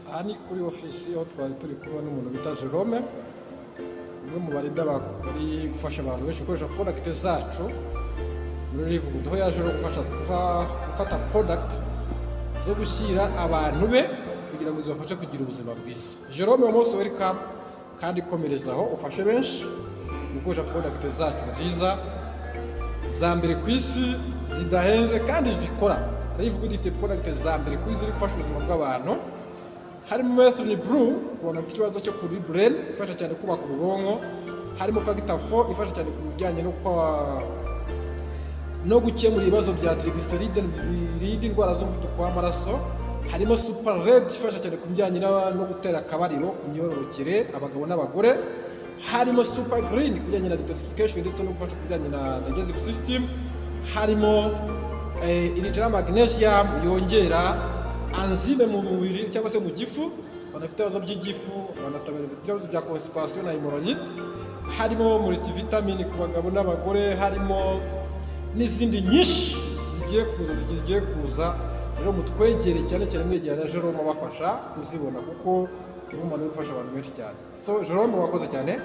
Aha ni kuri ofisi aho twari turi kumwe n'umuntu bita Jerome, umwe mu ba leader bari gufasha abantu benshi gukoresha product zacu muri Live, aho yaje no gufasha gufata product zo gushyira abantu be kugira ngo zibafashe kugira ubuzima bwiza. Jerome, uwo munsi welcome, kandi komerezaho ufashe benshi gukoresha product zacu nziza za mbere ku isi, zidahenze kandi zikora. Live Good ifite product za mbere ku isi ziri gufasha ubuzima bw'abantu, harimo Methylene Blue ku bantu bafite ikibazo cyo kuri brain, ifasha cyane kubaka ubwonko, harimo Factor 4 ifasha cyane ku bijyanye no gukemura ibibazo bya triglyceride birinda indwara z'umuvuduko w'amaraso, harimo Super Red ifasha cyane ku bijyanye no gutera akabariro ku myororokere, abagabo n'abagore, harimo Super Green ku bijyanye na detoxification ndetse no gufasha ku bijyanye na digestive system, harimo Ultra Magnesium yongera enzyme mu mubiri cyangwa se mu gifu, abantu bafite ibibazo by'igifu, abantu bafite ibibazo bya constipation na hémorroïde, harimo multivitamin ku bagabo n'abagore, harimo n'izindi nyinshi zigiye kuza. Rero mutwegere cyane cyane, mwegera na Jerome abafasha kuzibona, kuko ni umuntu uri gufasha abantu benshi cyane. So Jerome, wakoze cyane.